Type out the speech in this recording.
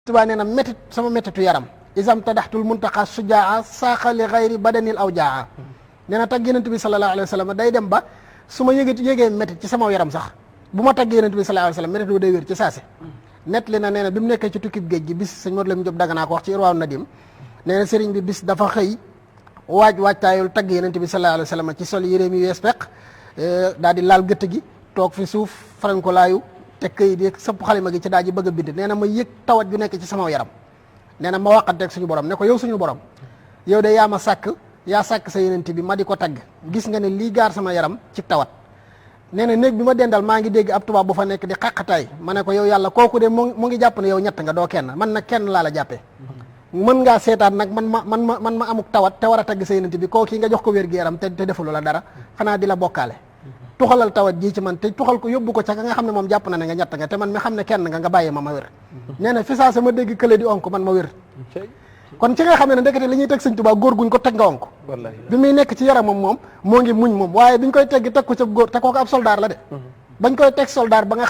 Tuubaa nee na métit sama métitu yaram isam tadaxtul muntaqa sujaa saaqa li xayri badanil aw jaa nee na tagg Yonent bi sallallahu alayhi wa sallam day dem ba su ma yégee métit ci sama yaram sax bu ma tagg Yonent bi sallallahu alayhi wa sallam métit bu day wér ci saasi net li na nee na bi mu nekkee ci tukkib géej gi bis sëñ Modou Lamine Diop Dagana ko wax ci Irwaaw Nadim nee na sëriñ bi bis dafa xëy waajtaayul tagg Yonent bi sallallahu alayhi wa sallam ci sol yéreem yu yees peq daal di laal gëtt gi toog fi suuf farankolaayu te këyit yi sëpp xalima gi ci daa ji bëgg a bind nee na ma yëg tawat ju nekk ci sama yaram nee na ma waxanteeg suñu borom ne ko yow suñu borom yow de yaa ma sàkk yaa sàkk sa Yonent bi ma di ko tagg gis nga ne lii gaar sama yaram ci tawat nee na néeg bi ma dendal maa ngi dégg ab tubaab bu fa nekk di xaqataay ma ne ko yow yàlla kooku de mu ngi jàpp ne yow ñett nga doo kenn man nag kenn laa la jàppee mën ngaa seetaan nag man ma amuk tawat te war a tagg sa Yonent bi kooku nga jox ko wér gu yaram te defulu la dara xanaa di la bokkaale tuxalal tawat ji ci man te tuxal ko yóbbu ko ca nga xam ne moom jàpp na ne nga ñett nga te man mi xam ne kenn nga bàyyi ma wér nee na fi saa sama dégg kële di onk man ma wér kon ci nga xam ne ndekete li ñuy teg sëñ Tuubaa góor guñ ko teg nga onk bi muy nekk ci yaramam moom moo ngi muñ moom waaye biñ koy tegg teg ko ca góor te kooku ab soldaar la de bañ koy teg soldaar ba nga